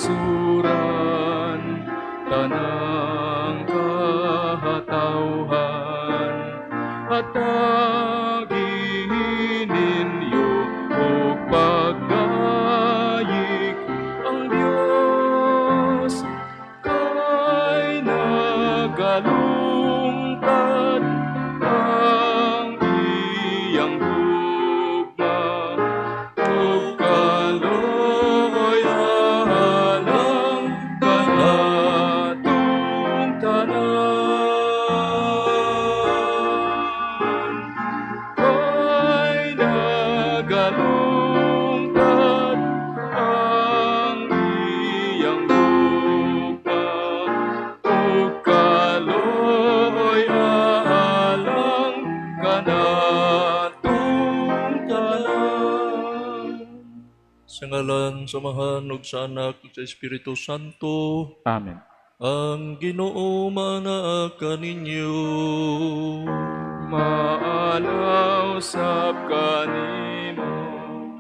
Kasuran tanang katawhan, hatagi ninyo og pagdayik ang Dios kay nagalungtad ang iyang gugma ug kaloy alang kanatong tanan, kay nagalungtad ang iyang gugma ug kaloy alang kanatong tanan. Sa ngalan sa Amahan ug sa Anak ug sa Espiritu Santo. Amen. Ang Ginoo maanaa kaninyo. Maadlaw sab kanimo.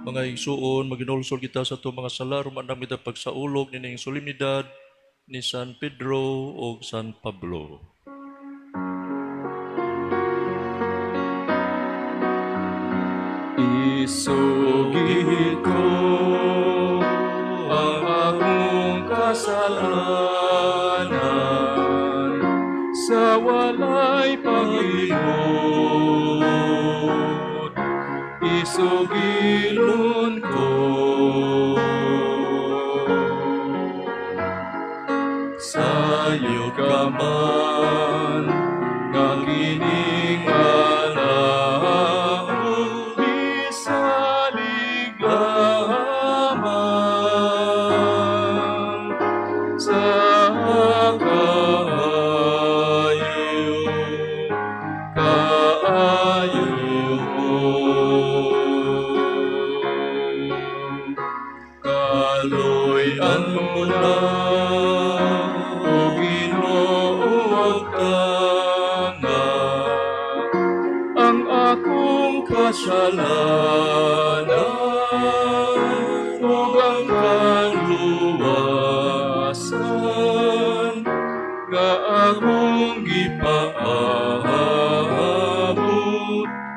Mga igsuon, maginulsol kita sa atong mga sala aron maandam kita pagsaulog nining solemnidad ni San Pedro ug San Pablo. Isugid ko ang akong kasalanan sa walay paglimot. Isugilon ko. Sayo ka man nga kining alahon, bisalig lamang sa kaayo, kaayo mo. Kaluy-an mo na, O Ginoo, tanga ang akong kasalanan ug ang kaluwasan nga akong gipaabot,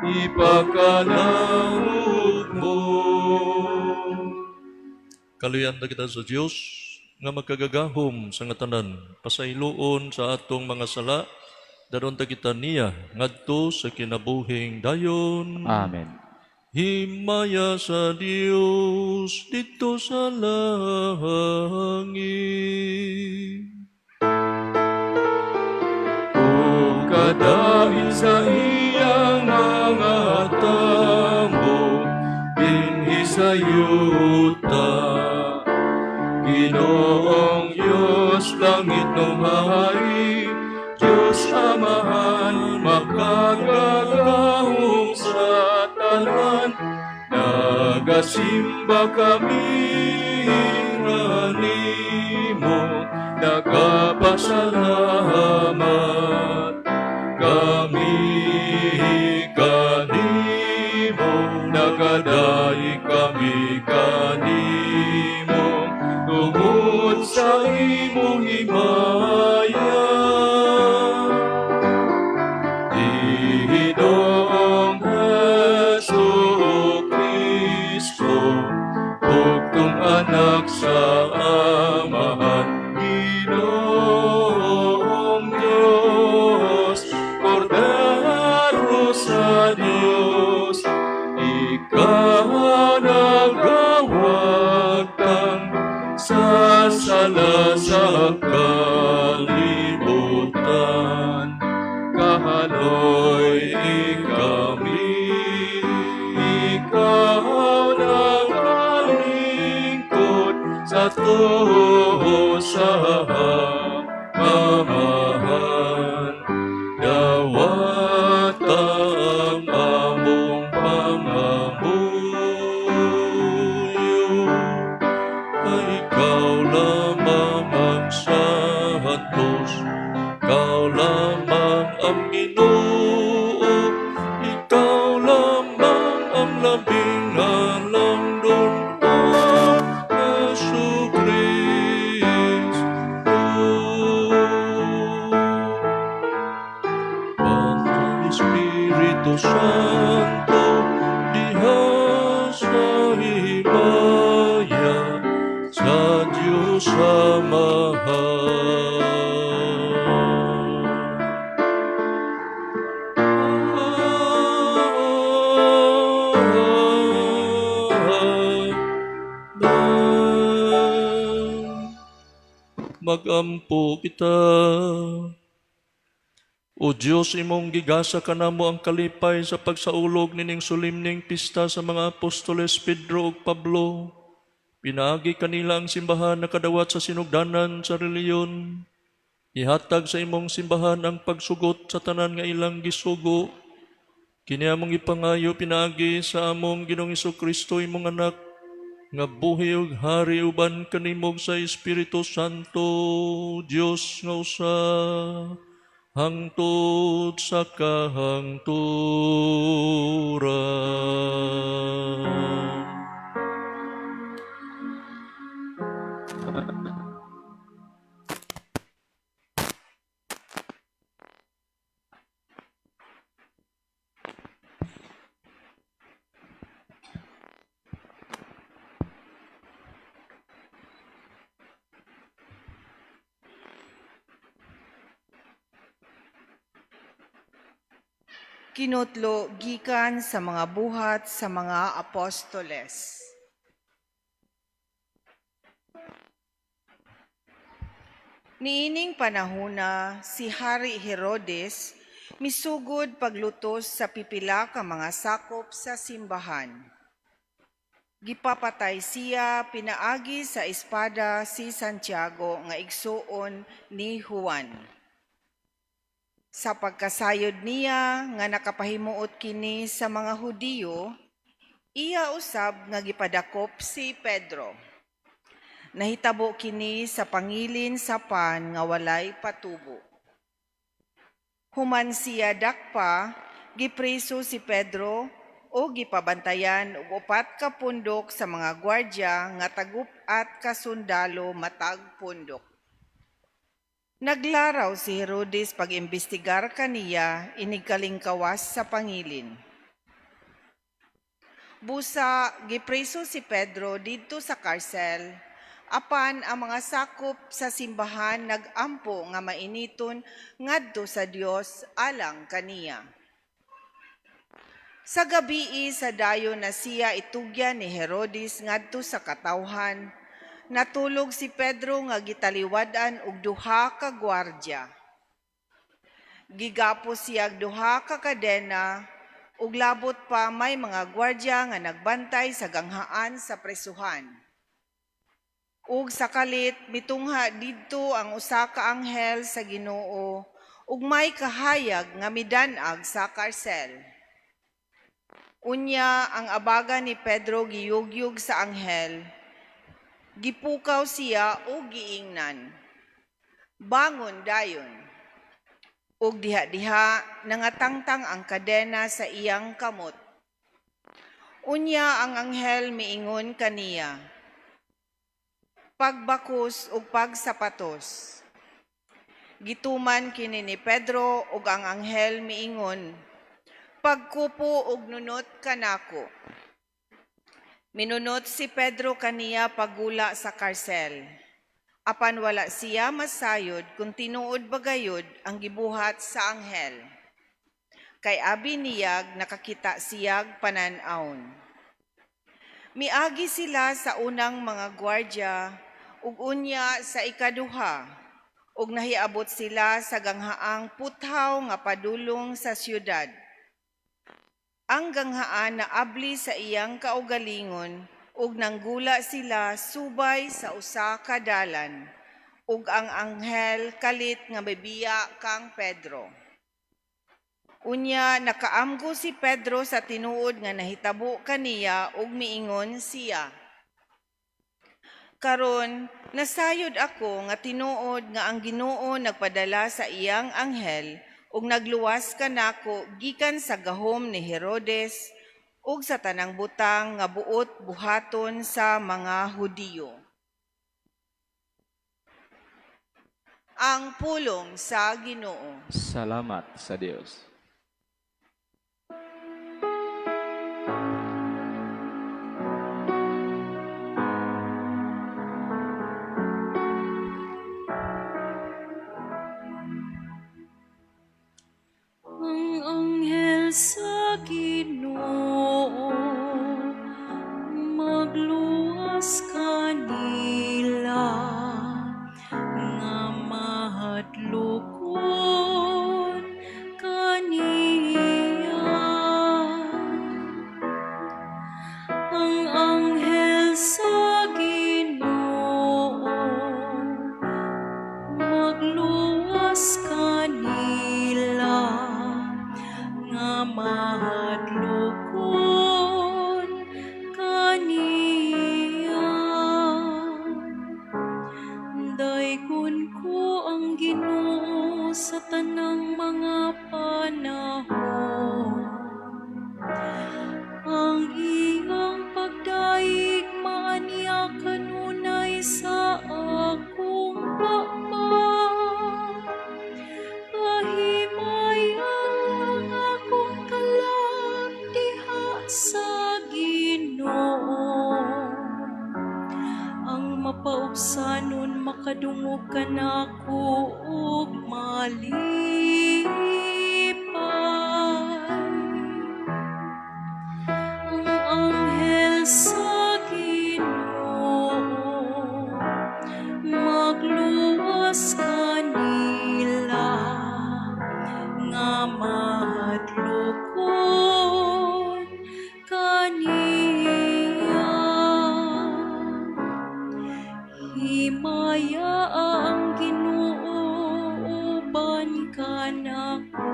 ipakanahog mo. Kaluyan ta kita sa Dios nga makagagahom sa nga tanan, pasayloon sa atong mga sala, dad-on ta kita niya ngadto sa kinabuhing dayon. Amen. Himaya sa Dios didto sa langit. Ug kadain sa iyang mga tambo dinhi sa yuta. Ginoong Diyos, langit ng hari, Diyos Amahan, makagagahom sa tanan, nagasimba kami nganimo, nagapasalamat kami kanimo, nagadaig kami kanimo, tungod sa imong himaya. Ginoong Hesu Kristo, bugtong Anak sa Amahan, Ginoong Diyos, Kordero sa Diyos, ikaw nagawagtang sa sala sa kalibutan. Kahaloy kami, ikaw nagalingkod sa tuo sa Amahan. Dawata ang among pangamuyo, ay ikaw lamang ang santos, ikaw lamang ang Ginoo, ikaw lamang ang labing halangdon, o Hesu Kristo. Espiritu Santo, diha sa himaya sa Diyos Amahan. Amen. Magampo kita. O Diyos, imong gigasa kanamo ang kalipay sa pagsaulog nining solemneng pista sa mga apostoles Pedro ug Pablo. Pinaagi kanila ang simbahan nakadawat sa sinugdanan sa relihiyon. Ihatag sa imong simbahan ang pagsugot sa tanan nga ilang gisugo. Kini among ipangayo pinaagi sa among Ginoong Kristo, imong anak, nga buhi ug hari uban kanimo sa Espiritu Santo, Dios nga usa, hangtod sa kahangturan. Kinutlo gikan sa mga Buhat sa mga Apostoles. Niining panahuna, si Hari Herodes misugod paglutos sa pipila ka mga sakop sa simbahan. Gipapatay siya pinaagi sa espada si Santiago nga igsuon ni Juan. Sa pagkasayod niya nga nakapahimuot kini sa mga Hudiyo, iya usab nga gipadakop si Pedro. Nahitabo kini sa pangilin sa pan nga walay patubo. Human siya dakpa, gipreso si Pedro o gipabantayan og 4 ka pundok sa mga gwardya nga tagup-at ka sundalo matag pundok. Naglaraw si Herodes pag-imbestigar kaniya inigkalingkawas sa pangilin. Busa gipreso si Pedro didto sa karsel, apan ang mga sakop sa simbahan nagampo nga mainiton ngadto sa Dios alang kaniya. Sa gabii sa dayon na siya itugyan ni Herodes ngadto sa katawhan, natulog si Pedro nga gitaliwad-an og 2 ka gwardya. Gigapos siyag 2 ka kadena ug labot pa may mga gwardya nga nagbantay sa ganghaan sa presuhan. Ug sa kalit mitungha didto ang usa ka anghel sa Ginoo ug may kahayag nga midan-ag sa karsel. Unya ang abaga ni Pedro giyugyog sa anghel, gipukaw siya ug giingnan, "Bangon dayon." Ug diha-diha nangatangtang ang kadena sa iyang kamot. Unya ang anghel miingon kaniya, "Pagbakus ug pagsapatos." Gituman kini ni Pedro ug ang anghel miingon, "Pagkupo ug nunot kanako." Minunot si Pedro kaniya pagula sa karsel. Apan wala siya masayod kung tinuod ba gayud ang gibuhat sa anghel. Kay abi niyag nakakita siyag panan-awon. Miagi sila sa unang mga gwardya ug unya sa ikaduha, ug nahiabot sila sa ganghaang puthaw nga padulong sa siyudad. Ang ganghaan naabli sa iyang kaugalingon ug nanggula sila subay sa usa ka dalan, ug ang anghel kalit nga mibiya kang Pedro. Unya nakaamgo si Pedro sa tinuod nga nahitabo kaniya ug miingon siya, "Karon nasayod ako nga tinuod nga ang Ginoo nagpadala sa iyang anghel ug nagluwas kanako gikan sa gahom ni Herodes ug sa tanang butang nga buot buhaton sa mga Hudiyo." Ang pulong sa Ginoo. Salamat sa Dios. sa Ginoo magluwas kanila nga mahadlokon kaniya. Ang anghel sa Ginoo magluwas kanila nga mahadlokon kaniya. Daygon ko ang Ginoo sa tanang mga panahon. Ang iyang pagdayeg maanya kanunay sa akong baba. Pahimaya ang akong kalag diha sa Ginoo. Ang mapaubsanon makadungog kanako ug malipay. Ang anghel sa Ginoo magluwas kanila nga mahadlokon kaniya. Himaya ang Ginoo uban kanako.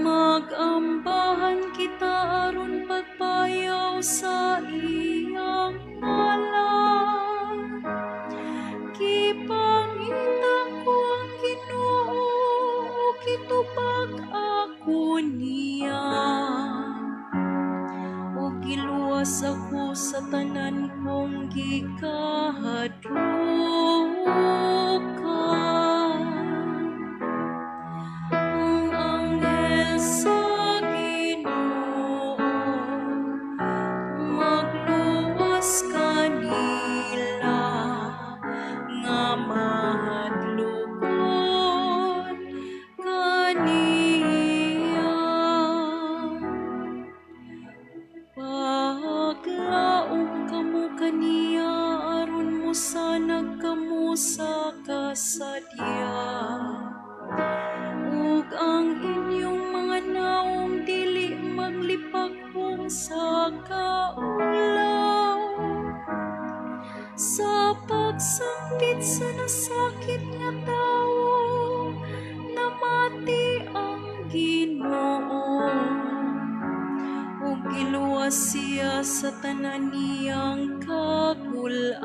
Magambahan kita aron pagpayaw sa iyang ngalan. Gipangita ko ang Ginoo ug gitubag ako niya. Ug giluwas ako sa tanan kong gikahadlokan. Ang anghel sa Ginoo magluwas kanila nga mahadlokon kaniya. Paglaom kamo kaniya aron mosanag kamo sa kasadya. Ug ang inyong mga nawong dili maglipakong sa kaulaw. Sa pagsangpit sa nasakit nga tawo, namati ang Ginoo. Ug giluwas siya sa tanan niyang kagul-anan.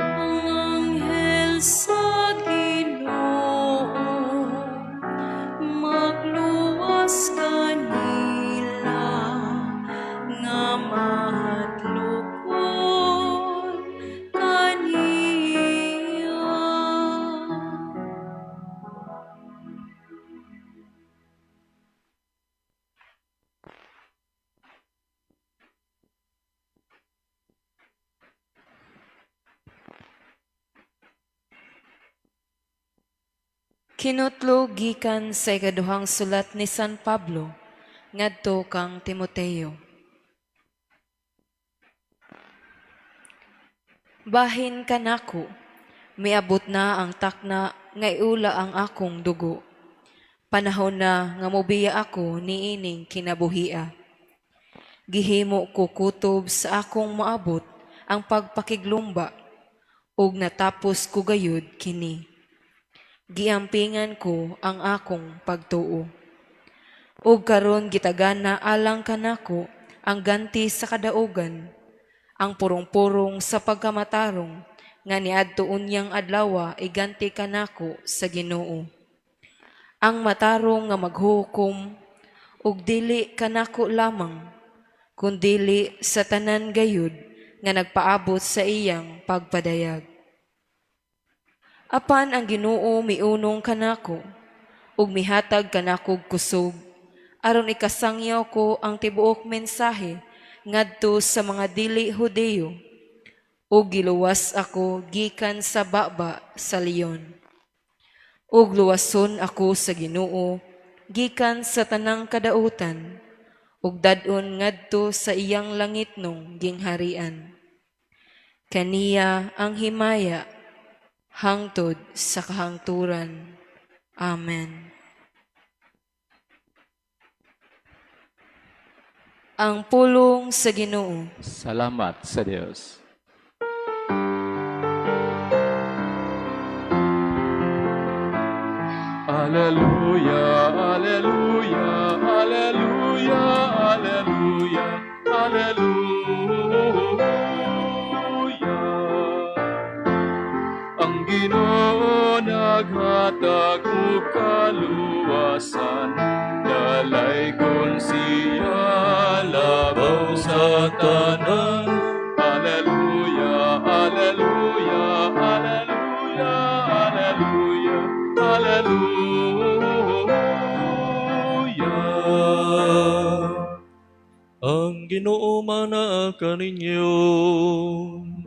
Ang anghel sa Ginoo magluwas kanila nga mahadlokon kaniya. Kinutlo gikan sa ikaduhang sulat ni San Pablo ngadto kang Timoteo. Bahin kanako, miabot na ang takna nga iula ang akong dugo. Panahon na nga mobiya ako niining kinabuhia. Gihimo ko kutob sa akong maabot ang pagpakiglumba ug natapos ko gayud kini. Giampingan ko ang akong pagtuo. Ug karon gitagana alang kanako ang ganti sa kadaugan, ang purong-purong sa pagkamatarong nga niadto unyang adlawa iganti kanako sa Ginoo. Ang matarong nga maghukom ug dili kanako lamang, kundili sa tanan gayud nga nagpaabot sa iyang pagpadayag. Apan ang Ginoo miunong kanako ug mihatag kanakog kusog aron ikasangyaw ko ang tibuok mensahe ngadto sa mga dili Hudiyo, ug giluwas ako gikan sa baba sa leon. Ug luwason ako sa Ginoo gikan sa tanang kadautan ug dad-on ngadto sa iyang langitnong gingharian. Kaniya ang himaya hangtod sa kahangturan. Amen. Ang pulong sa Ginoo. Salamat sa Dios. Alleluia, alleluia, alleluia, alleluia, alleluia. Ang Ginoo naghatag og kaluwasan, dalaygon siya labaw sa tanan. Alleluia, alleluia, alleluia, alleluia, alleluia. Ang Ginoo manaa kaninyo.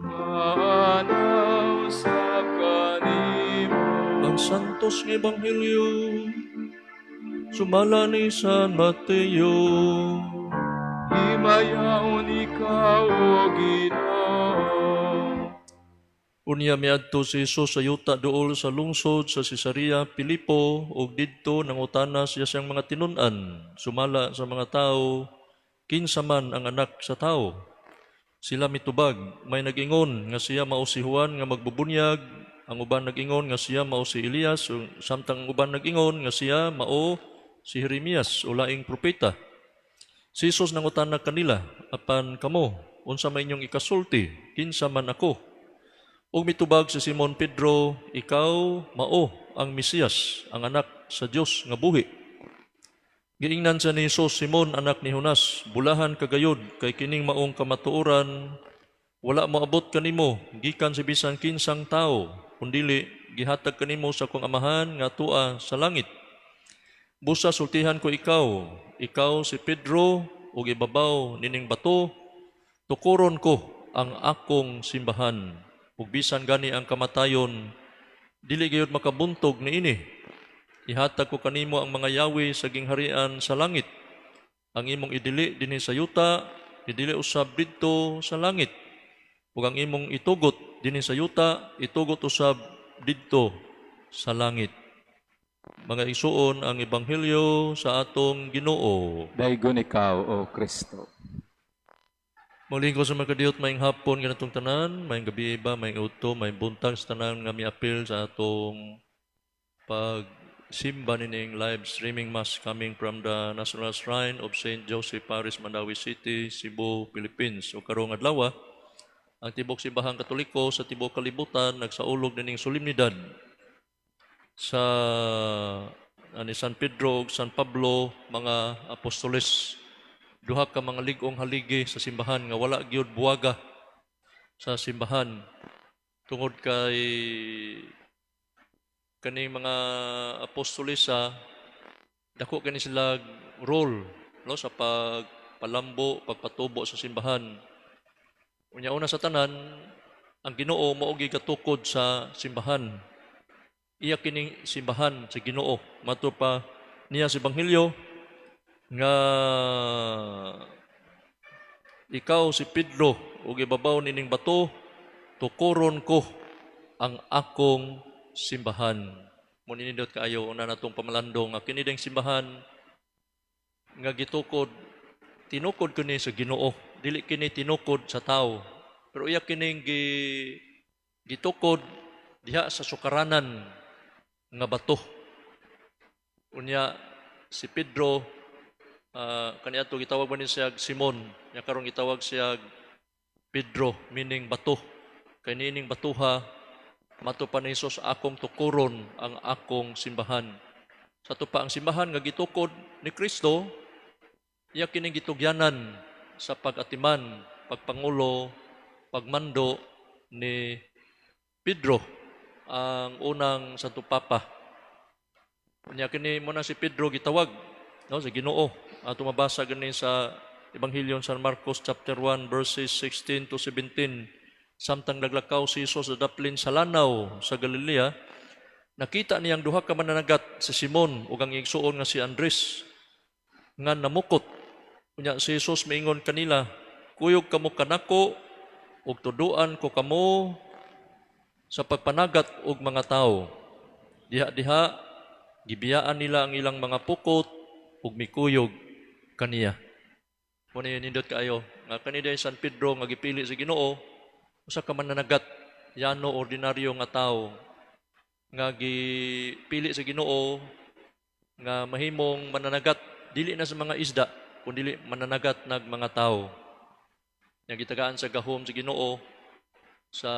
Maanaw sa kanimo. Ang Santos nga Ebanghelyo sumala ni San Mateo. Himayaon ikaw, O Ginoo. Unya miadto si Jesus sa yuta duol sa lungsod sa Cesarea Pilipo ug didto nangutana siya siyang mga tinun-an sumala sa mga tawo, kinsa man ang anak sa tawo. Sila mitubag, may nag-ingon nga siya mao si Juan nga magbubunyag, ang uban nag-ingon nga siya mao si Elias, samtang ang uban nag-ingon nga siya mao si Jeremias o laing propeta. Si Jesus nangutana kanila, apan kamo, unsa may inyong ikasulti, kinsa man ako? Ug mitubag si Simon Pedro, ikaw mao ang Mesiyas, ang anak sa Dios nga buhi. Giingnan siya ni Jesus, Simon, anak ni Jonas, bulahan kagayod kay kining maong kamatuoran, wala moabot kanimo gikan sa bisan kinsang tawo, kundili gihatag kanimo sa akong Amahan nga tua sa langit. Busa sultihan ko ikaw, ikaw si Pedro, ug ibabaw nining bato, tukuron ko ang akong simbahan. Ug bisan gani ang kamatayon, dili gayud makabuntog niini. Ihatag ko kanimo ang mga yawi sa gingharian sa langit. Ang imong idili dinhi sa yuta, idili usab didto sa langit. Ug ang imong itugot dinhi sa yuta, itugot usab didto sa langit. Mga igsuon, ang ebanghelyo sa atong Ginoo. Daygon ikaw, O Kristo. Muling ko sa mga kadiyot, maayong hapon kanatong tanan, maayong gabi ba, maayong udto, maayong buntag sa tanan nga miapil sa atong pagsimba nining live streaming mass coming from the National Shrine of St. Joseph Parish, Mandaue City, Cebu, Philippines. O karong adlaw, ang tibuok simbahang Katoliko sa tibuok kalibutan nagsaulog nining solemnidad sa ani San Pedro ug San Pablo, mga apostoles, duha ka mga lig-ong haligi sa simbahan nga wala gyud buwaga sa simbahan tungod kay kaning mga apostolesa dako kani sila role, no, sa pagpalambo, pagpatubo sa simbahan. Unya, una sa tanan, ang Ginoo mao gigatukod sa simbahan. Iya kining simbahan sa Ginoo. Mato pa niya sa ebanghelyo nga ikaw si Pedro ug ibabaw nining bato tukuron ko ang akong simbahan. Mo ninindot kaayo una natong pamalandong nga kini ding simbahan nga gitukod, tinukod kini sa Ginoo, dili kini tinukod sa tawo. Pero iya kining gitukod diha sa sukaranan nga bato. Unya si Pedro, kaniadto gitawag man ni siya Simon, nya karon gitawag siya Pedro, meaning bato. Kay niining batuha, mato pa ni Jesus, akong tukuron ang akong simbahan. Sa ato pa ang simbahan nga gitukod ni Kristo, iya kining gitugyanan sa pag-atiman, pagpangulo, pagmando ni Pedro, ang unang Santo Papa. Unya kini mo na si Pedro gitawag, no, sa Ginoo. Ato mabasa gani sa Ebanghelyo San Marcos chapter 1 verses 16 to 17. Samtang naglakaw si Jesus sa daplin sa lanaw sa Galilea, Nakita niyang duha ka mananagat, si Simon ug ang igsuon nga si Andres, nga namukot. Unya si Jesus miingon kanila, "Kuyog kamo kanako ug tuduan ko kamo sa pagpanagat og mga tawo." Diha-diha gibiyaan nila ang ilang mga pukot ug mikuyog kaniya. Mao ni nindot kaayo nga kani diay San Pedro nga gipili sa Ginoo, usa ka mananagat, yano, ordinaryo nga tawo nga gipili sa Ginoo nga mahimong mananagat, dili na sa mga isda kundi mananagat nag mga tawo. Nga gitagaan sa gahom sa Ginoo sa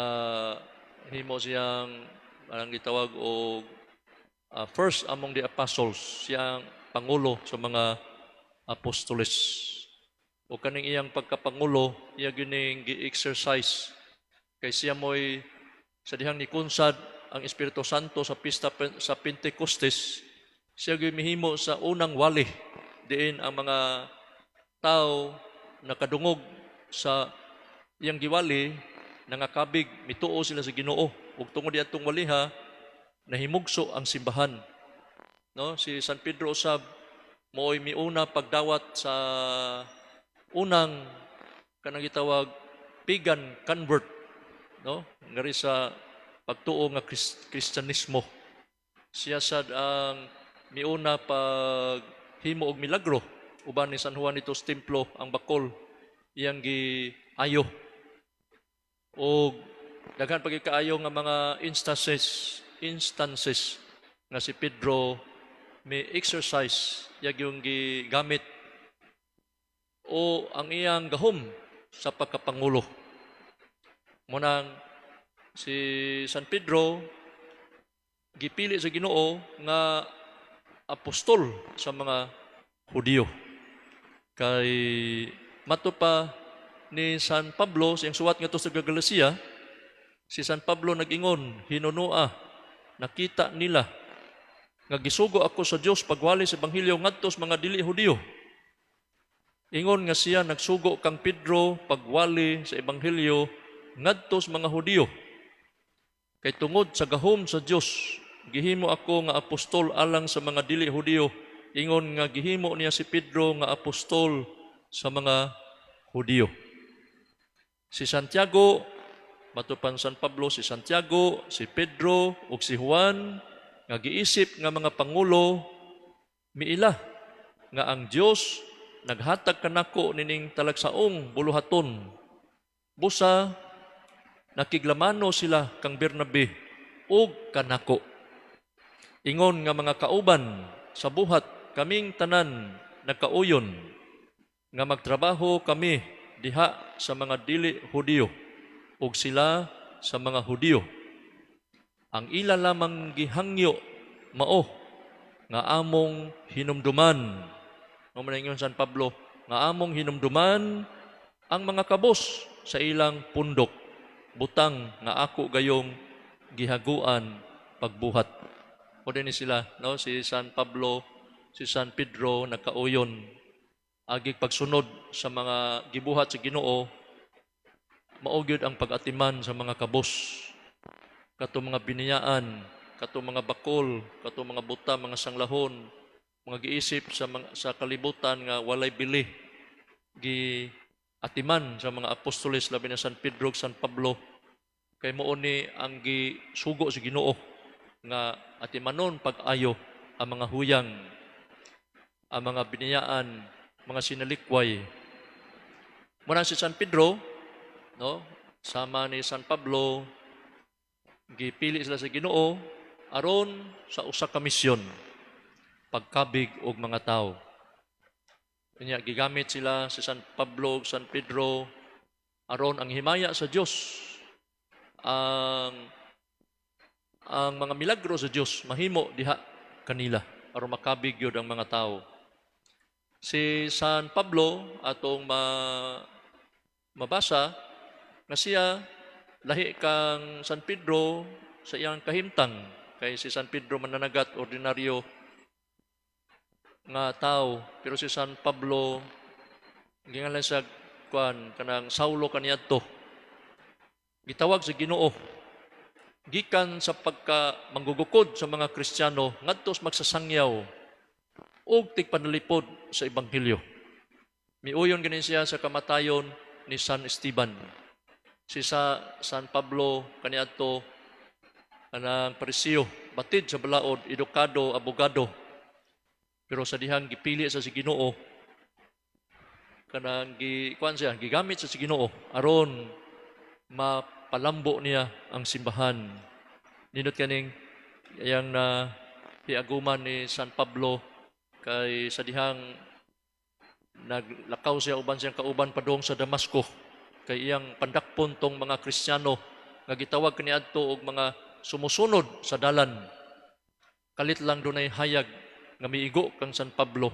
himo siyang ang gitawag og first among the apostles, siyang pangulo sa mga apostoles. O kaning iyang pagkapangulo, iya gining gi-exercise kay siya mo'y sa dihang nikunsad ang Espiritu Santo sa pista sa Pentecostes, siya gyud mihimo sa unang wali diin ang mga tao nakadungog sa iyang giwali, nangakabig, mituo sila sa Ginoo, ug tungod diadtong waliha nahimugso ang simbahan, no? Si San Pedro usab mooy miuna pagdawat sa unang kanang gitawag pagan convert, no, ngari sa pagtuo nga Kristiyanismo. Siya sad ang miuna pag himo og milagro uban ni San Juan dito sa templo, ang bakol iyang giayo, og daghan pa gyud kaayo nga mga instances nga si Pedro may exercise yag yung gigamit o ang iyang gahom sa pagkapangulo. Munang si San Pedro gipili sa Ginoo nga apostol sa mga Hudiyo. Kay mato pa ni San Pablo sa iyang suwat ngadto sa Galacia, si San Pablo nag-ingon, "Hinunoa nakita nila nga gisugo ako sa Dios pagwali sa ebanghelyo ngadto sa mga dili Hudiyo." Ingon nga siya nagsugo kang Pedro pagwali sa ebanghelyo ngadto sa mga Hudiyo. "Kay tungod sa gahom sa Dios gihimo ako nga apostol alang sa mga dili Hudiyo." Ingon nga gihimo niya si Pedro nga apostol sa mga Hudiyo. Si Santiago, matupan San Pablo, si Santiago, si Pedro ug si Juan nga giisip nga mga pangulo miila nga ang Dios naghatag kanako nining talagsaong buluhaton. Busa nakiglamano sila kang Bernabe ug kanako. Ingon nga mga kauban sa buhat, kaming tanan nagkauyon nga magtrabaho kami diha sa mga dili Hudiyo ug sila sa mga Hudiyo. Ang ila lamang gihangyo mao nga among hinumduman. Mao man ingon San Pablo nga among hinumduman ang mga kabos sa ilang pundok, butang nga ako gayong gihaguan pagbuhat. O din ni sila, no? Si San Pablo, si San Pedro nagkauyon agi pagsunod sa mga gibuhat sa Ginoo, mao gyud ang pag-atiman sa mga kabos, kato mga biniyaan, kato mga bakol, kato mga buta, mga sanglahon, mga giisip sa kalibutan nga walay bili, gi atiman sa mga apostoles, labi na San Pedro ug San Pablo, kay mao ni ang gisugo sa Ginoo nga atimanon pag-ayo ang mga huyang, ang mga biniyaan, mga sinalikway. Muna si San Pedro, no, sama ni San Pablo, gipili sila sa Ginoo aron sa usa ka misyon, pagkabig og mga tawo. Unya gigamit sila, si San Pablo ug San Pedro, aron ang himaya sa Dios, ang mga milagro sa Dios mahimo diha kanila aron makabig gyud ang mga tawo. Si San Pablo, atong mabasa nga siya lahi kang San Pedro sa iyang kahimtang, kay si San Pedro mananagat, ordinaryo nga tao, pero si San Pablo gingalan sa kuan kanang Saulo kaniadto, gitawag sa Ginoo. Gikan sa pagka manggugukod sa mga Kristiyano ngadto sa magsasangyaw ug tigpanalipod sa ebanghelyo. Miuyon gani siya sa kamatayon ni San Esteban. Si sa San Pablo kaniadto anang Parisiyo, batid sa balaod, edukado, abogado. Pero sa dihang gipili sa si Ginoo, kanang gi kuan siya, gigamit sa si Ginoo aron mapalambo niya ang simbahan. Nindot kaning iyang na hiaguman ni San Pablo kay sa dihang naglakaw siya uban siyang kauban padung sa Damasco kay iyang pandakpon tong mga Kristiyano nga gitawag kaniadto og mga sumusunod sa dalan. Kalit lang dunay hayag nga miigo kang San Pablo.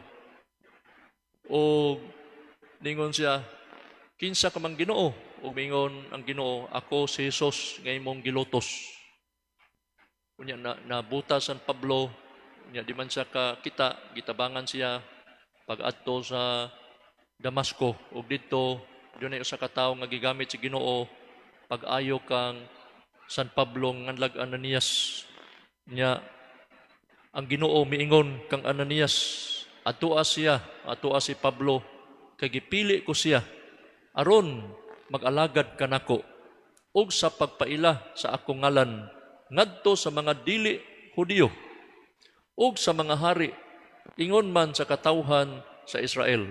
O ningon siya, "Kinsa ka man, Ginoo?" Ug mingon ang Ginoo, "Ako si Jesus nga imong gilutos." Unya na nabuta San Pablo, unya di man siya ka kita, gitabangan siya pag-adto sa Damasco, ug didto dunay usa ka tawo nga gigamit sa Ginoo pag-ayo kang San Pablo nganlag Ananias. Nya ang Ginoo miingon kang Ananias, "Atoa siya, atoa si Pablo, kay gipili ko siya aron mag-alagad kanako ug sa pagpaila sa akong ngalan ngadto sa mga dili Hudiyo ug sa mga hari, ingon man sa katawhan sa Israel.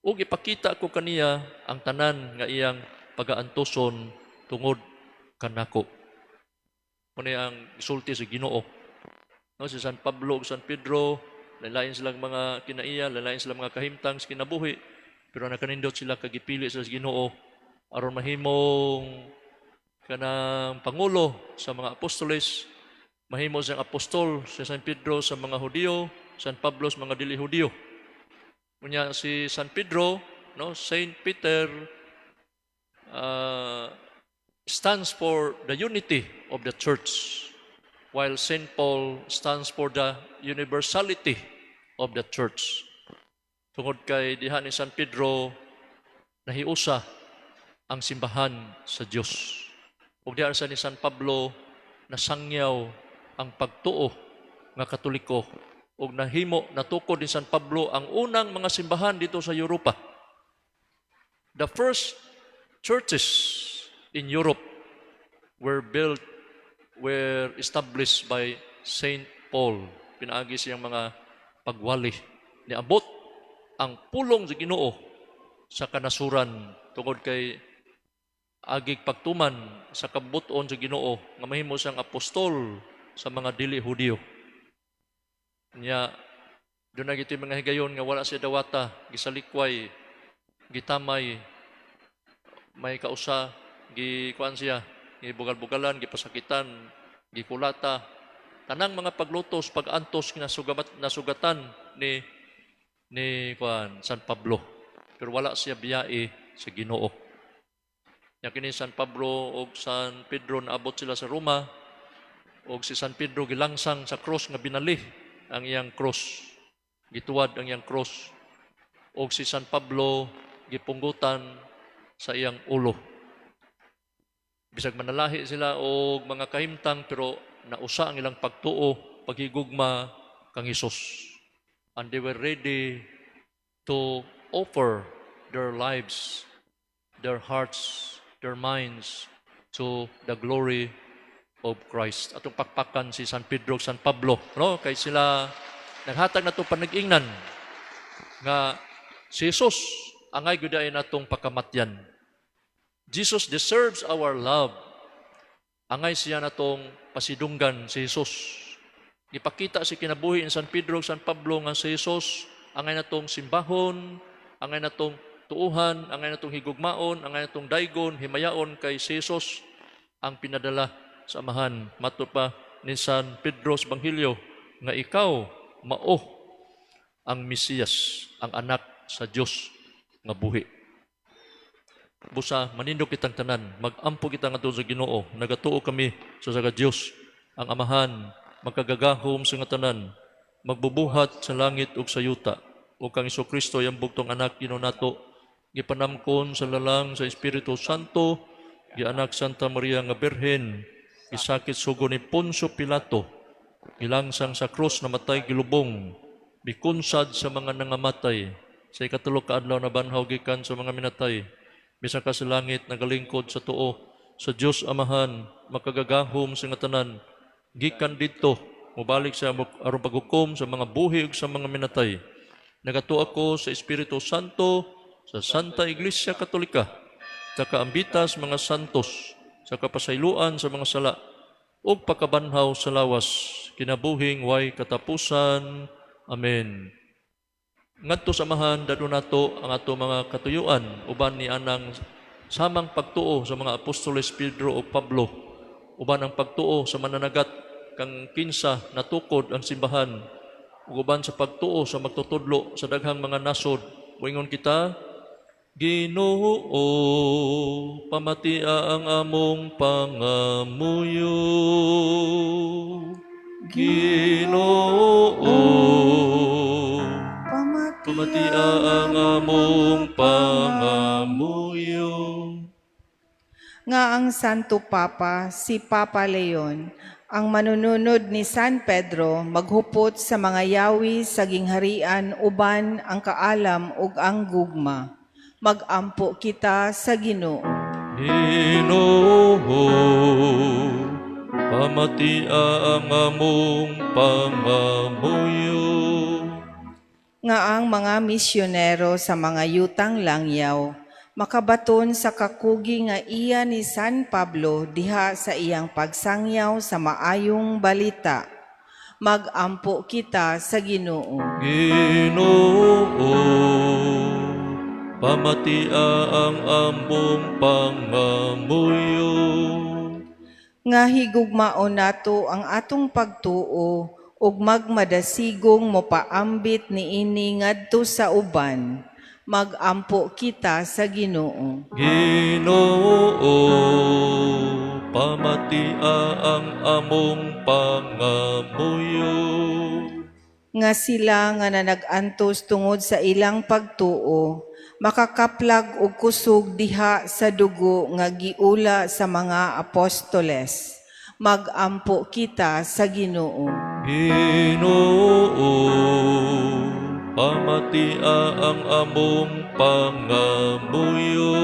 Ug ipakita ko kaniya ang tanan nga iyang pagaantuson tungod kanako." Mao ang gisulti sa Ginoo. No, si San Pablo ug San Pedro, lain silang mga kinaiya, lain silang mga kahimtang sa kinabuhi, pero nakanindot sila kay gipili sila sa Ginoo aron mahimong kanang pangulo sa mga apostoles, mahimo siyang apostol si San Pedro sa mga Hudiyo, San Pablo sa mga dili Hudiyo. Unya si San Pedro, no, Saint Peter stands for the unity of the church, while Saint Paul stands for the universality of the church. Tungod kay diha ni San Pedro nahiusa ang simbahan sa Dios. Ug diha sa ni San Pablo nasangyaw ang pagtuo nga Katoliko ug nahimo, natukod ni San Pablo ang unang mga simbahan dito sa Europa. The first churches in Europe were built, were established by Saint Paul. Pinaagi siyang mga pagwali. Niabot ang pulong sa Ginoo sa kanasuran tungod kay agig pagtuman sa kabut-on sa Ginoo nga mahimo siyang apostol sa mga dili Hudiyo. Nya duna gito'y mga higayon nga wala siya dawata, gisalikway, gitamay, may kausa, gikuan siya, gibugal-bugalan, gipasakitan, gikulata. Tanang mga paglutos, pag-antos nasugamat, nasugatan ni kuan San Pablo. Pero wala siya biyai sa Ginoo. Nya kini San Pablo ug San Pedro naabot sila sa Roma, ug si San Pedro gilangsang sa cross nga binali ang iyang cross. Gituwad ang iyang cross. Og si San Pablo gipunggutan sa iyang ulo. Bisag manalahi sila og mga kahimtang, pero nausa ang ilang pagtuo, paghigugma kang Hesus. And they were ready to offer their lives, their hearts, their minds to the glory of Christ. Atong pakpakan si San Pedro ug San Pablo, no? Kay sila naghatag nato panag-ingnan nga si Jesus angay gyud ay natong pakamatyan. Jesus deserves our love. Angay siya natong pasidunggan, si Jesus. Gipakita si kinabuhi ni San Pedro ug San Pablo nga si Jesus angay natong simbahon, angay natong tuuhan, angay natong higugmaon, angay natong daygon, himayaon, kay si Jesus ang pinadala sa Amahan. Matod pa ni San Pedro sa Ebanghelyo nga ikaw mao ang Mesiyas, ang anak sa Dios nga buhi. Busa manindog kitang tanan, magampo kita ngadto sa Ginoo. Nagatuo kami sa usa ka Dios, ang Amahan, makagagahom sa nga tanan, magbubuhat sa langit ug sa yuta, ug kang Kristo, iyang bugtong anak, Ginoo nato, gipanamkon sa lalang sa Espiritu Santo, gianak Santa Maria nga Birhen, Gisakit sugo ni Poncio Pilato, gilangsang sa krus, namatay, gilubong, mikunsad sa mga nangamatay, sa ikatulo ka adlaw nabanhaw gikan sa mga minatay, misaka sa langit, nagalingkod sa tuo sa Dios Amahan, makagagahom sa nga tanan. Gikan didto mobalik sa aron paghukom sa mga buhi ug sa mga minatay. Nagatuo ako sa Espiritu Santo, sa Santa Iglesia Katolika, sa kaambitas mga santos, sa kapasayloan sa mga sala, ug pagkabanhaw sa lawas, kinabuhing way katapusan. Amen. Ngadto sa Amahan, dad-on nato ang ato mga katuyuan uban ni anang samang pagtuo sa mga apostoles Pedro ug Pablo, uban ang pagtuo sa mananagat kang kinsa natukod ang simbahan, ug uban sa pagtuo sa magtutudlo sa daghang mga nasod. Moingon kita: Ginoo, pamatia ang among pangamuyo. Ginoo, pamatia ang among pangamuyo. Nga ang Santo Papa, si Papa Leon, ang manununod ni San Pedro, maghupot sa mga yawi sa gingharian uban ang kaalam ug ang gugma. Magampo kita sa Ginoo. Ginoo, pamatia ang among pangamuyo. Nga ang mga misyonero sa mga yutang langyaw makabaton sa kakugi nga iya ni San Pablo diha sa iyang pagsangyaw sa maayong balita. Magampo kita sa Ginoo. Ginoo, pamatia ang among pangamuyo. Nga higugmaon nato ang atong pagtuo ug magmadasigong mopaambit niini ngadto sa uban. Magampo kita sa Ginoo. Ginoo, pamatia ang among pangamuyo. Nga sila nga nanag-antos tungod sa ilang pagtuo makakaplag og kusog diha sa dugo nga giula sa mga apostoles. Magampo kita sa Ginoo. Ginoo, pamatia ang among pangamuyo.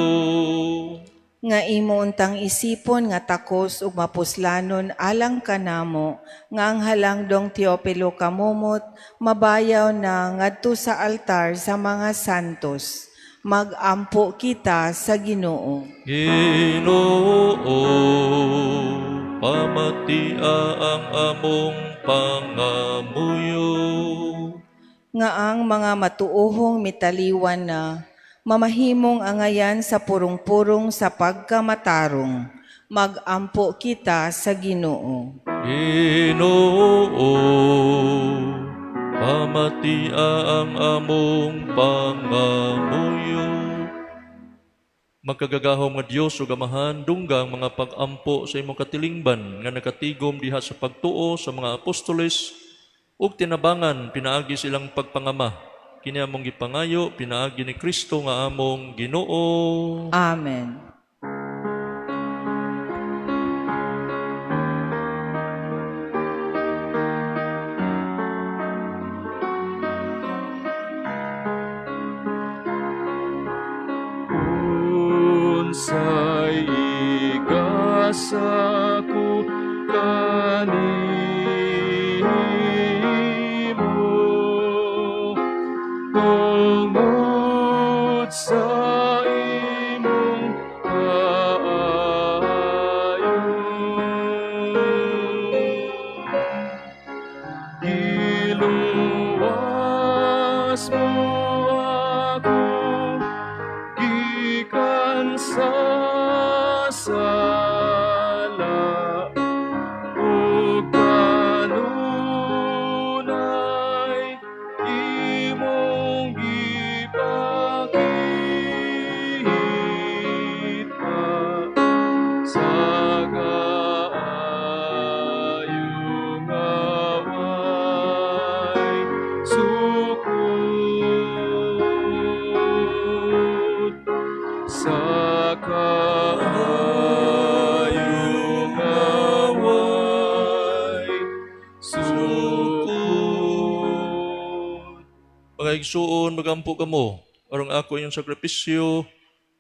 Nga imo untang isipon nga takos ug mapuslanon alang kanamo nga ang halangdong Teopilo Camomot mabayaw na ngadto sa altar sa mga santos. Magampo kita sa Ginoo. Ginoo, pamatia ang among pangamuyo. Nga ang mga matuohong mitaliwan na mamahimong angayan sa purong-purong sa pagkamatarong. Magampo kita sa Ginoo. Ginoo, pamatia ang among pangamuyo. Makagagahom nga Dios ug Amahan, dungga ang mga pag-ampo sa imong katilingban nga nakatigom diha sa pagtuo sa mga apostoles ug tinabangan pinaagi silang pagpangama. Kini among gipangayo pinaagi ni Kristo nga among Ginoo. Amen. Unsay igasa ko kanimo tungod sa imong kaayo? Giluwas mo ako gikan sa sala ug Mga igsuon, magampo kamo aron ako inyong sakripisyo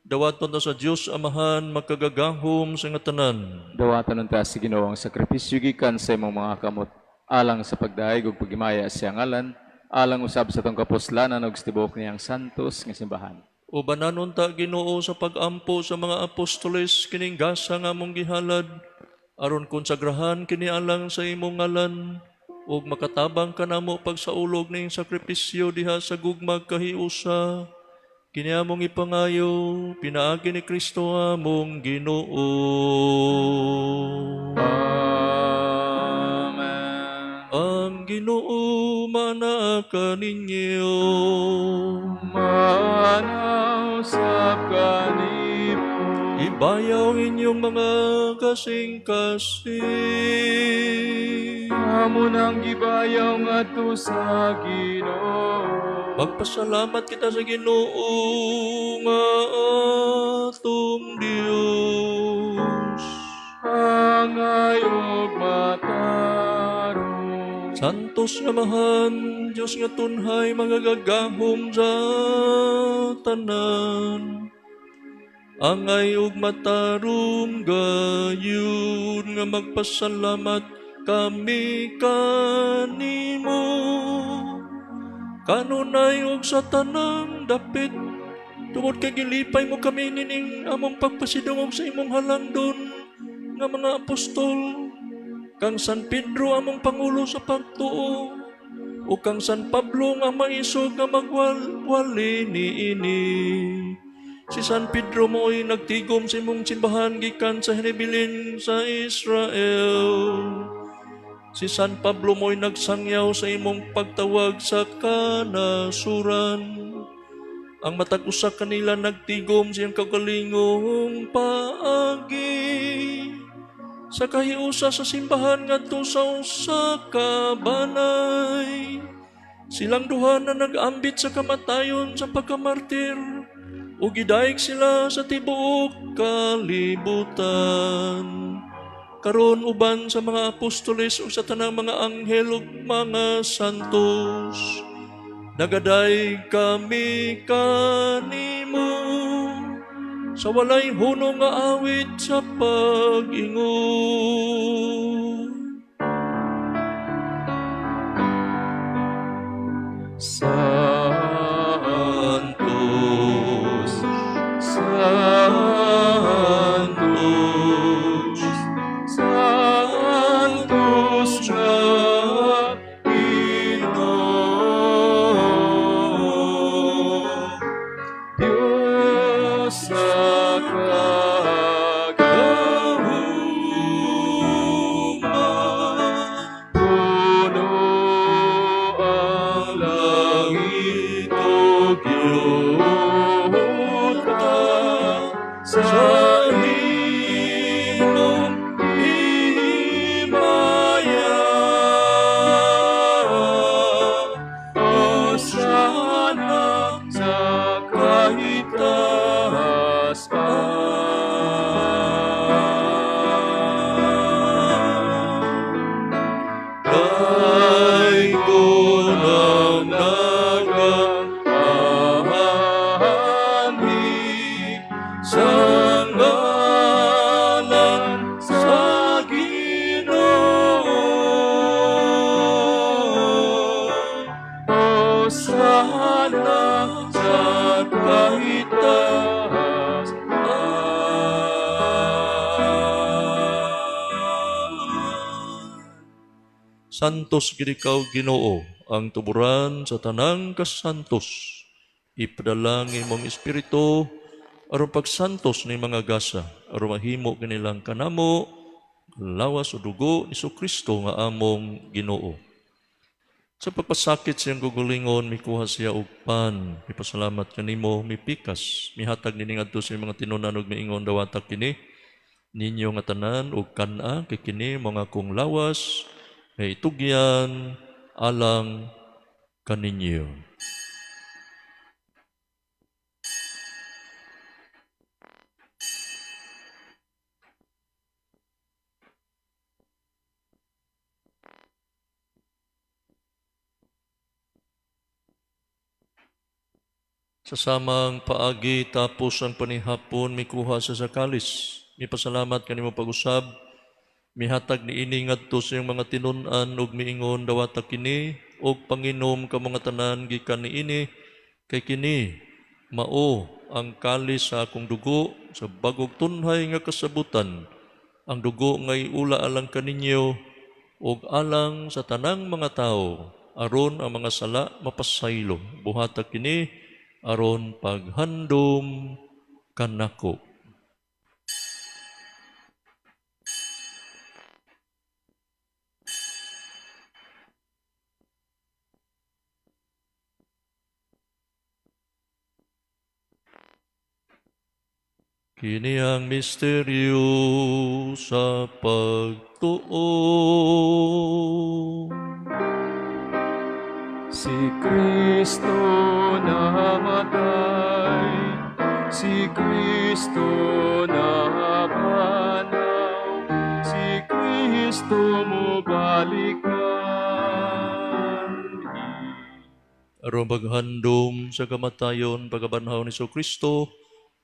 dawaton ta sa Dios Amahan makagagahom sa nga tanan. Dawatan unta sa Ginoo ang sakripisyo gikan sa imong mga kamot alang sa pagdayeg ug paghimaya sa iyang ngalan, alang usab sa atong kapuslanan ug sa tibuok niyang santos nga simbahan. Ubanan unta, Ginoo, sa pagampo sa mga apostoles kining gasa nga among gihalad aron konsagrahan kini alang sa imong ngalan ug makatabang kanamo pagsaulog ning sakripisyo diha sa gugmag kahiusa. Kini among ipangayo pinaagi ni Kristo among Ginoo. Amen. Ang Ginoo maanaa kaninyo. Maanaa usab kanimo. Ibayaw ang inyong mga kasing-kasing. Amo nang gibayaw ngadto sa Ginoo. Magpasalamat kita sa Ginoo nga atong Dios. Angay ug matarong. Santos nga Amahan, Dios nga tunhay makagagahom sa tanan. Angay ug matarong gayud nga magpasalamat kami kanimo. Kanunay ug sa tanang dapit, tungod kay gilipay mo kami nining among pagpasidungog sa imong halangdon nga mga apostol, kang San Pedro among pangulo sa pagtuo, ug kang San Pablo nga maisog nga magwali niini. Si San Pedro mo'y nagtigom sa imong simbahan gikan sa hinibilin sa Israel. Si San Pablo mo'y nagsangyaw sa imong pagtawag sa kanasuran. Ang matag usa kanila nagtigom sa iyang kaugalingong paagi sa kahiusa sa simbahan ngadto sa usa ka banay. Silang duha na nag-ambit sa kamatayon sa pagkamartir ug gidayeg sila sa tibuok kalibutan. Karon uban sa mga apostoles ug sa tanang mga anghel ug mga santos, nagadayeg kami kanimo sa walay hunong nga awit sa pag-ingon. Santos, Santos, Santos nga Ginoo, Dios sa kagahuma, puno ang langit ug yuta sa imong himaya. Hosana sa kahitaas-an. Daygon ang nagaanhi sa ngalan sa Ginoo. Hosana sa kahitaas. Santos gid ikaw, Ginoo, ang tuburan sa tanang kasantos. Ipadala ang imong espiritu aron pagsantos ni mga gasa, aron mahimo kinilang kanamo lawas o dugo ni Kristo nga among Ginoo. Sa pagpasakit sa iyang kaugalingon, mikuha siya og pan, mipasalamat kanimo, mipikas, mihatag niini ngadto sa mga tinunan ug miingon, "Dawata kini ninyo nga tanan ug kan-a, kay kini mao akong lawas nga itugyan alang kaninyo." Sa samang paagi tapos ang panihapon, mikuha sa kalis. Mipasalamat kanimo pag-usab, mihatag niini ngadto sa iyang mga tinun-an ug miingon, "Dawata kini ug panginom kamo nga tanan gikan niini, kay kini mao ang kalis sa akong dugo sa bag-ong tunhay nga kasabutan, ang dugo nga iula alang kaninyo ug alang sa tanang mga tawo aron ang mga sala mapasaylo. Buhata kini aron paghandom kanako." Kini ang misteryo sa pagtuo. Si Kristo namatay, si Kristo nabanhaw, si Kristo mobalik anhi. Aron paghandom sa kamatayon, pagkabanhaw ni Kristo,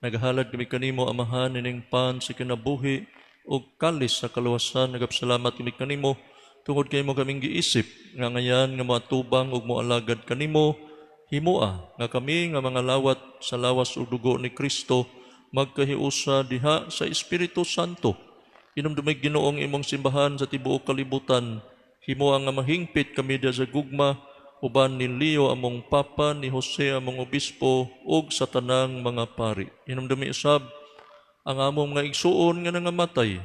nagahalad kami kanimo, Amahan, ining pan sa kinabuhi ug kalis sa kaluwasan. Nagapasalamat kami kanimo tungod kay imo kaming giisip nga ngayan nga moatubang ug moalagad kanimo. Himoa nga kami nga mga lawat sa lawas ug dugo ni Kristo magkahiusa diha sa Espiritu Santo. Hinumdumi, Ginoo, ang imong simbahan sa tibuok kalibutan. Himoa nga mahingpit kami diha sa gugma uban ni Leo among Papa, ni Jose among Obispo, ug sa tanang mga pari. Hinumdumi usab ang among mga igsuon nga nangamatay.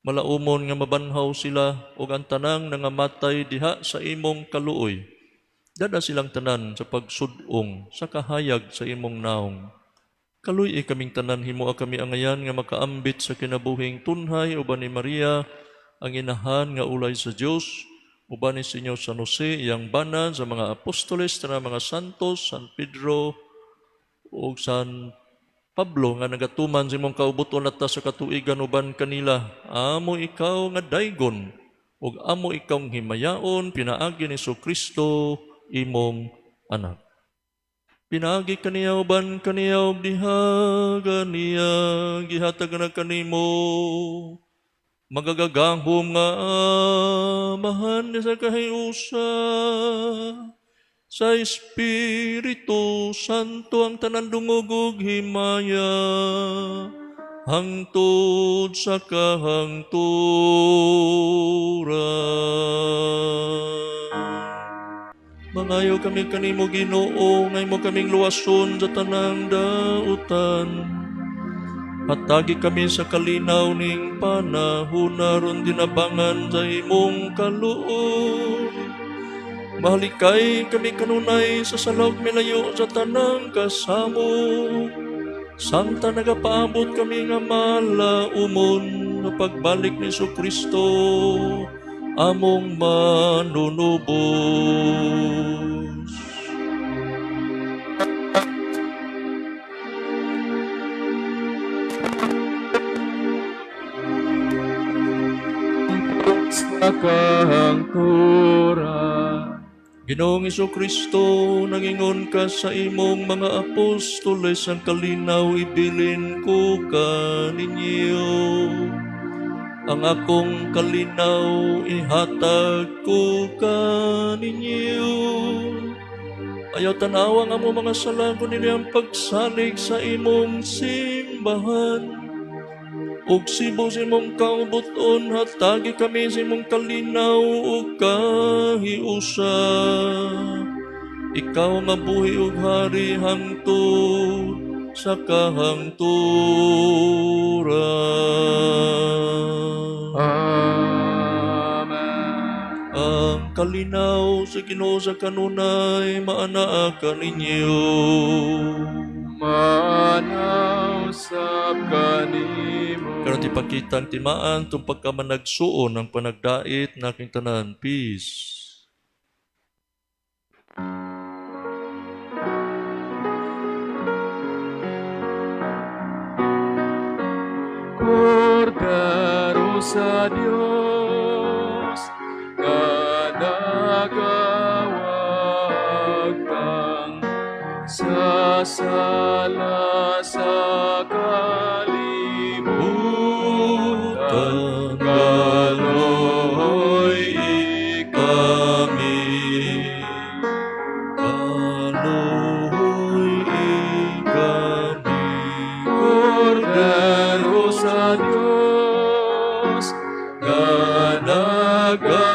Malaumon nga mabanhaw sila ug ang tanang nangamatay diha sa imong kaluoy. Dada silang tanan sa pagsud-ong sa kahayag sa imong naong. Kaluy-i kaming tanan, himoa kami angayan nga makaambit sa kinabuhing tunhay uban ni Maria, ang inahan nga ulay sa Dios, uban ni Senyor San Jose, iyang bana, sa mga apostoles, tanang mga santos, San Pedro ug San Pablo nga nagatuman sa imong kaubuton atta sa katuigan, uban kanila amo ikaw nga daygon ug amo ikaw himayaon pinaagi ni Kristo imong anak. Pinaagi kaniya, uban kaniya ug diha kaniya gihatag na kanimo, magagagahom nga Amahan, sa kahiusa sa Espiritu Santo, ang tanan dungog ug himaya hangtod sa kahangturan. Mangayo kami kanimo, Ginoo, nga imo kaming luwason sa tanang dautan. Hatagi kami sa kalinaw ning panahon aron dinabangan sa imong kaluoy. Mahalikay kami kanunay sa sala ug milayo sa tanang kasamok, samtang nagapaabot kami nga malaumon nga pagbalik ni Kristo among manunubos. Sa kahangturan. Ginoong Kristo, nangingon ka sa imong mga apostoles, "Ang kalinaw ibilin ko kaninyo. Ang akong kalinaw ihatag ko kaninyo." Ayaw tanawa ang among mga sala, kundi ang pagsalig sa imong simbahan. Ug sibo sa imong kaubuton, hatagi kami sa imong kalinaw ug kahiusa. Ikaw nga buhi ug hari hangtod sa kahangturan. Amen. Ang kalinaw sa Ginoo sa kanunay maanaa kaninyo. Maanaa usab kanimo. Karon ipakita ang timaan tong pagkamanagsuon ng panagdait naking tanan. Peace. Kordero sa Dios nga nagawagtang sa sala sa kalibutan, kaloy kami. Kaloy kami. Kordero sa Dios, nga nagawagtang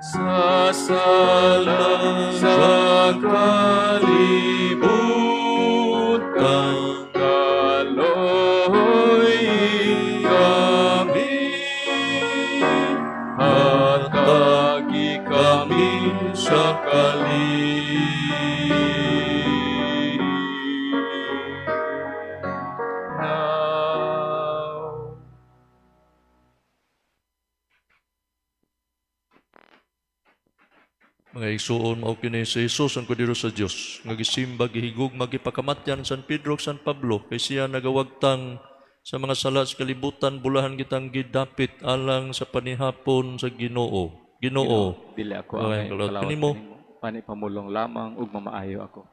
sa sala sa kalibutan, kaloy kami, hatagi kami sa kalinaw. Mga igsuon, mao kini si Jesus ang kordero sa Dios nga gisimba, gihigugma, gipakamatyan San Pedro ug San Pablo kay siya nagawagtang sa mga sala sa kalibutan. Bulahan kitang gidapit alang sa panihapon sa Ginoo. Ginoo, Dili ako Ay, angay kalawat kalawat kanimo. kanimo. Pani pamulong lamang ug mamaayo ako.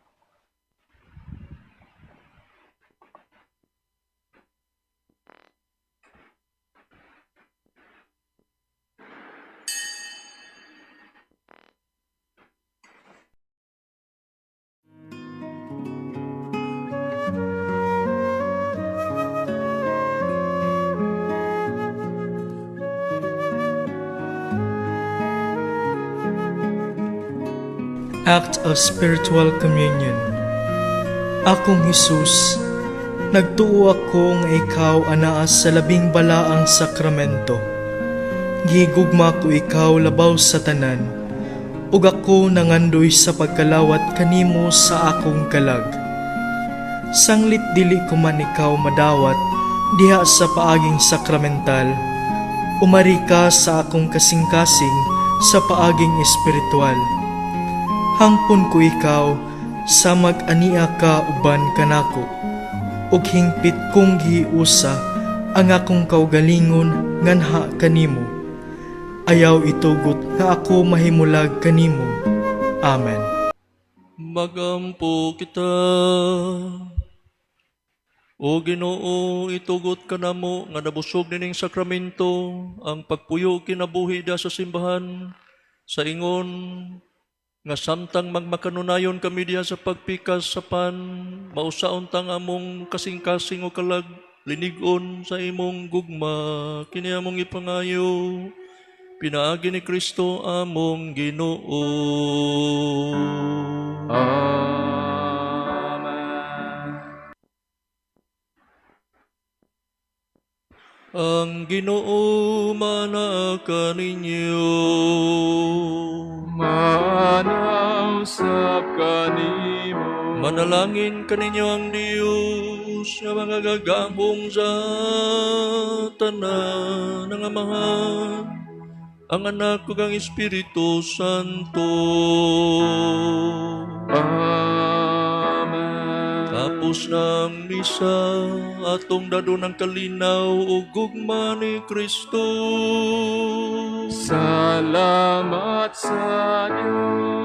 Act of Spiritual Communion. Akong Hesus, nagtuo ako nga ikaw anaa sa labing balaang sakramento. Gigugma ko ikaw labaw sa tanan, ug ako nangandoy sa pagkalawat kanimo sa akong kalag. Sanglit dili ko man ikaw madawat diha sa paaging sakramental, umari ka sa akong kasing-kasing sa paaging espiritual. Hangpon ko ikaw sa mag-ania ka uban kanako, ug hingpit kong gihiusa ang akong kaugalingon nganha kanimo. Ayaw itugot nga ako mahimulag kanimo. Amen. Magampo kita. O Ginoo, itugot kanamo nga nabusog nining sakramento ang pagpuyo kinabuhi da sa simbahan sa ingon nga samtang magmakanunayon kami diha sa pagpikas sa pan, mausaon tang among kasing-kasing o kalag linig-on sa imong gugma. Kini among ipangayo pinaagi ni Kristo among Ginoo. Amen. Ang Ginoo manaa kaninyo. Maanaw sab kanimo. Manalangin kaninyo ang Dios nga mga gagahom sa tanan, ang Amahan, ang Anak ug ang Espiritu Santo. Amen. Tapos ng misa, atong dadon ang kalinaw ug gugma ni Kristo. Salamat sa Dios.